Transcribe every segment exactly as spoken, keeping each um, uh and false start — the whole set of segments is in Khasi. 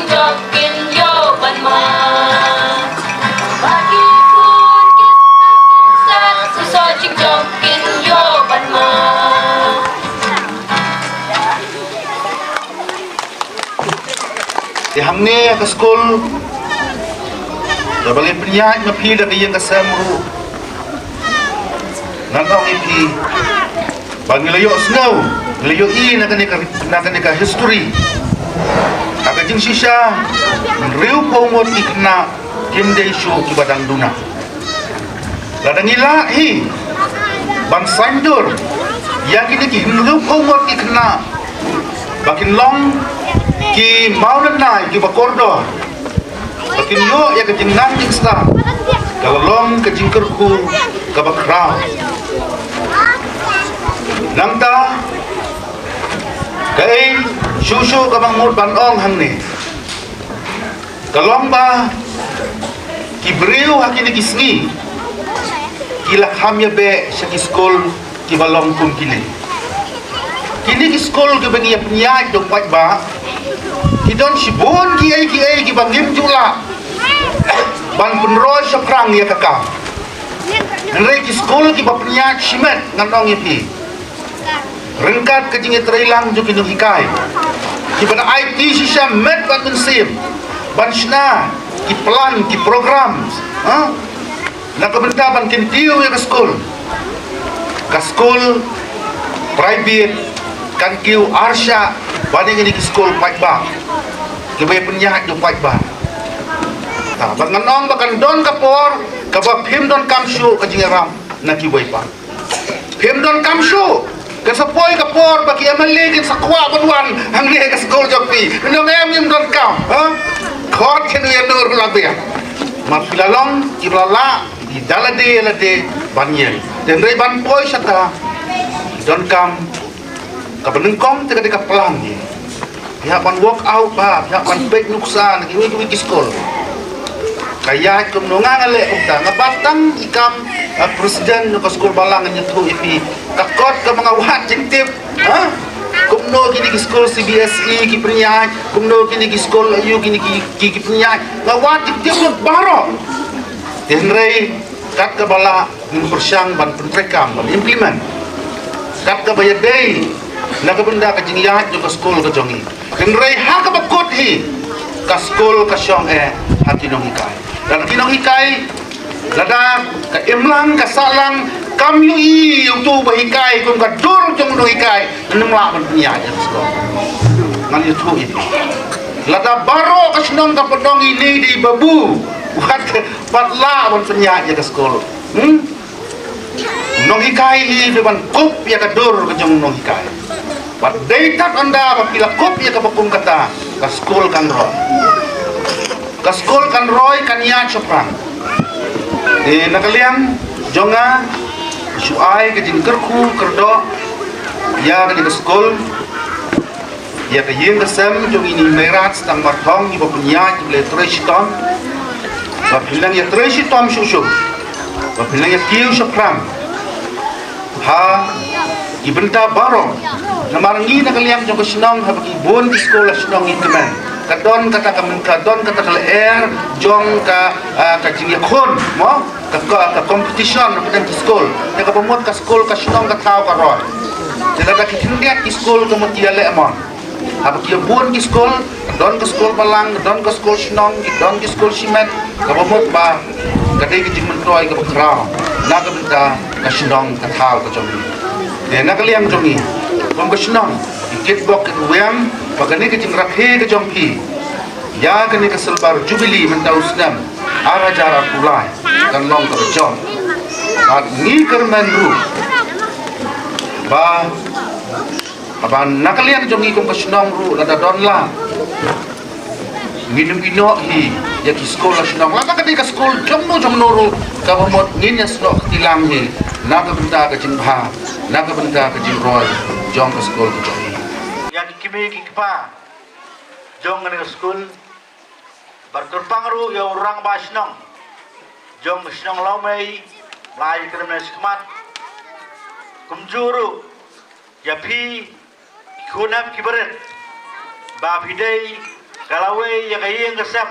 Jong kin ïoh ban ma. Ba ki khun kin sat, sat, sa sa jing jong kin ïoh ban ma. Te hangne ha ka skul, da ba la pynïaid ma phi da ka ïing ka sem ruh. Ngan ong ïa phi ba ngi la ïohsngew, ngi la ïohi na kane ka, na kane ka history. Ha ka jingshisha, hynriewphew ngut ki khynnah kim dei shuh kiba dang duna. Lada ngi lah hi ban saiñdur ïa kine ki hynriewphew ngut ki khynnah ba kin long ki mawnatnai kiba kordor, ba kin ïoh ïa ka jingnang jingstad, ka la long ka jingkyrkhu kaba khraw. Nangta kaei shuh shuh kaba ngut ban ong hangne ka long ba ki briew ha kine ki sngi ki la kham ïa beh sha ki skul kiba long kum kine. Kine ki skul kiba ngi ïa pynïaid da u paidbah ki don shibun kiei kiei kiba ngim ju lah ban pynroi shaphrang ïa ka kam. Hynrei ki skul kiba pynïaid shimet ngan ong ïa phi, ryngkat ka jingïatreilang jong ki nonghikai kiba da aiti shisha met bad mynsiem ban shna ki plan ki program, ha? Na ka bynta ban kyntiew ïa ka skul, ka skul private kan kiew arshah ban ïa kine ki skul paidbah kiba ïa pynïaid da u paidbah. Ha, ba ngan ong ba kan don ka por kaba phim donkam shuh ka jingïarap na kiwei pat. Phim donkam shuh. Kan sa poi ka por ba ki M L A kin sa kwah ban wan hangne ha ka skul jong phi. Ngan ong em, ngim donkam, ha? Khot kin ïa nur la bia. Ma phi la long kiba la lah ïa da lade lade ban ïeng. Hynrei ban poi shata donkam kaba nyngkong te ka dei ka plan ïa. Phi hap ban work out ba, phi hap ban peit nuksa na kiwei kiwei ki skul. Ka ïaid kumno, nga nga leh kumta, nga bat tang i kam, ah, president jong ka skul balang, ngan ïathuh ïa phi. Ka kot kaba nga wad jingtip, ha? Kumno kine ki skul C B S E ki pynïaid, kumno kine ki skul aiu kine ki, ki, ki pynïaid. Nga wad jingtip lut baroh. Te hynrei kat kaba lah ngin pyrshang ban pyntreikam, ban implement kat kaba ïadei na ka bynta ka jingïaid jong ka skul ka jong ngi. Hynrei ha kaba kut hi, ka skul ka shong eh ha ki nonghikai. Lada ki nonghikai, lada ka imlang ka sahlang kam ïohi ïa uto uba hikai kum ka dur jong u nonghikai, ngim lah ban pynïaid ïa ka skul. Ngan ïathuh ïa phi. Lada baroh ka shnong ka pynong ine i dei babu, wat, wat lah ban pynïaid ïa ka skul. Hmm? Nonghikai hi dei ban kup ïa ka dur ka jong u nonghikai. Wat dei tad ynda ba phi la kup ïa kaba kum kata, ka skul kan roi. Ka skul kan roi, kan ïaid shaphrang. Te na ka liang jong nga, shu ai ka jingkyrkhu kyrdoh ïa kane ka skul, ïa ka ïing ka sem jong ine i Meirat Stang Marthong, iba pynïaid, iba la trei shitom. Ba phin nang ïa trei shitom shuh shuh. Ba phin nang ïa kiew shaphrang ha ki bynta baroh. Namar ngi na ka liang jong ka shnong, haba ki bun ki skul ha shnong ngi kmen, ka don kata ka myn-, ka don kata ka lyer jong ka, ah, ka jingïakhun, mo? Ka, ka, ka competition hapdeng ki skul. Te kaba mut ka skul ka shnong ka thaw ka roi. Te lada ki khyndiat ki skul ka mut ki ïaleh mon. Haba ki bun ki skul, ka don ka skul balang, ka don ka skul shnong, ka don ki skul shimet, kaba mut ba ka dei ka jingmyntoi kaba khraw na ka bynta ka shnong ka thaw ka jong ngi. Te na ka liang jong ngi kum ka shnong, ngi kitbok kitweng ba kane ka jingrakhe ka jong phi ïa kane ka Silver Jubilee mynta u snem ar hajar arphew lai kan long kaba jop. Bad ngi kyrmen ruh ba, ba na ka liang jong ngi kum ka shnong ruh, lada don la, ngin ym ïehnoh hi ïa ki skul ha shnong, lada ka dei ka skul jongno jongno ruh, kaba mut ngin ïasnoh kti lang hi na ka bynta ka jingbha, na ka bynta ka jingroi jong ka skul ka jong ngi. Ïa ki kmie ki kpa jong kane ka skul, bad kyrpang ruh ïa u rangbah shnong jong ka shnong Lawmei, ba la ai kyrmen shakhmat. Kumjuh ruh ïa phi ki khun hep ki barit, ba phi dei Ka lawei ïa ka ïing ka sem.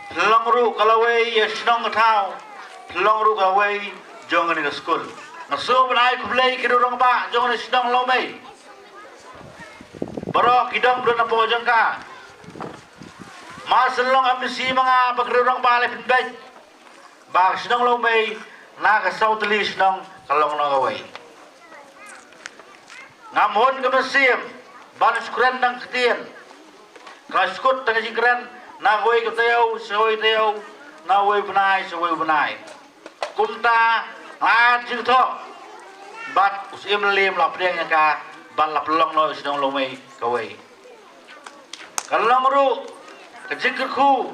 Pynlong ruh ka lawei ïa shnong ka thaw. Pynlong ruh ka lawei jong kane ka skul. Nga sngewbha ban ai khublei ki rangbah jong kane ka shnong Lawmei. Baroh ki dong bad na pdeng jong ka. Mar shen long M D C ma nga bad ki rangbah leh pynbeit ba ka shnong Lawmei na ka saw tylli shnong ka long noh kawei. Ngam hun ka mynsiem ban shu kren tang ktien. Ka shu kut tang ka jingkren na kawei ka taïew sha kawei taïew, na kawei bnai sha kawei bnai. Kumta nga ai jingthoh bad u Syiem Lem la pdiang ïa ka bad la pynlong noh shnong Lawmei kawei. Ka long ruh ka jingkyrkhu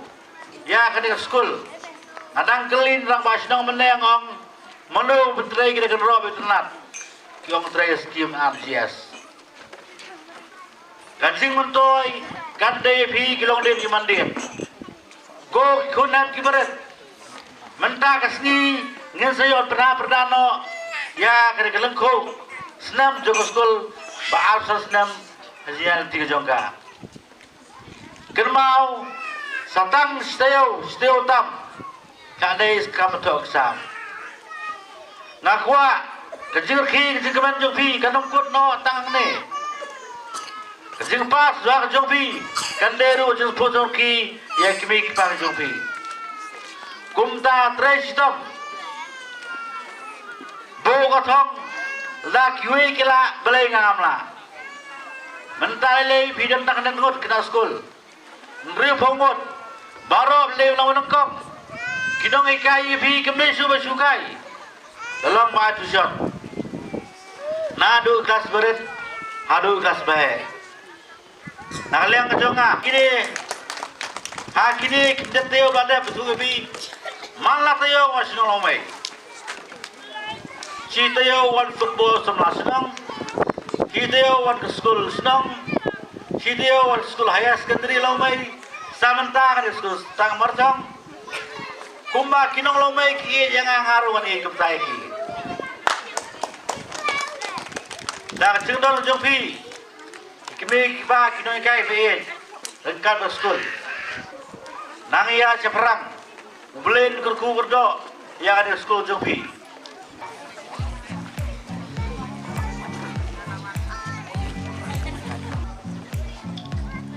ïa kane ka skul. Nga dang kylli rangbah shnong mynne, nga ong mano ban trei ki da kynroh ba itynnat. Ki ong trei skim R G S. Ka jingmyntoi kan dei ïa phi ki longdien ki mandien. Ko ki khun ki barit. Mynta ka sngi ngin sa ïoh pyrda pyrda noh ïa kane ka lyngkhuh snem jong ka skul ba arphew san snem ha jingïaid lynti ka jong ka. Kynmaw sa tang shi taïew, shi taïew tam ka dei skhem thoh exam. Nga kwah ka jingrakhe ka jingkmen jong phi kan ym kut noh tang hangne. Ka jingpass jong phi kan dei ruh ka jingpynrakhe ïa ki kmie ki kpa jong phi. Kumta trei shitom. Buh ka thong la kiwei ki lah, balei nga ngam lah. Mynta lei phi don tang hynñiew ngut ki na skul. Hynriewphew ngut. Baroh lei nongnyngkong. Ki nonghikai ïa phi kim dei shuh ba shu hikai. Ka long ba ai tuition. Naduh klas barit haduh klas baheh. Na ka liang ka jong nga kine, ha kine ki taïew ba dep tu ka bi. Man la taïew wan shnong Lawmei. Shi taïew wan football samla shnong. Shi taïew wan ka skul shnong. Shi taïew wan skul higher secondary Lawmei. Sa mynta ka skul Tangmarchong. Kumba ki nong Lawmei ki ïeit ïa nga, nga ruh ngan ïeit kumta ïa ki. Da ka jingdon jong phi, ki kmie ki kpa ki nonghikai phi ïeit ryngkat bad skul. Nang ïa shaphrang U Blei un kyrkhu kyrdoh ïa ka skul jong phi.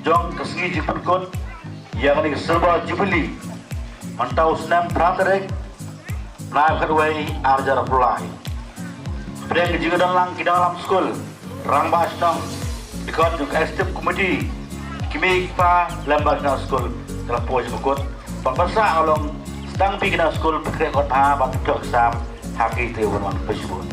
Jong ka sngi jingpynkut ïa kane ka Silver Jubilee mynta u snem phra tarik bnai khatwei arhajar arphew lai. Pdeng ka jingdon lang ki nongïalam skul, rangbah shnong, dkhot jong ka executive committee, ki mei ki pa lem bad ki nongïalam skul, ka la poi jingpynkut. Bad mynta ka long sdang phi ki nongïalam skul phi khreh kot bha bad phi thoh exam ha ki taïew ban wan. Khublei shibun.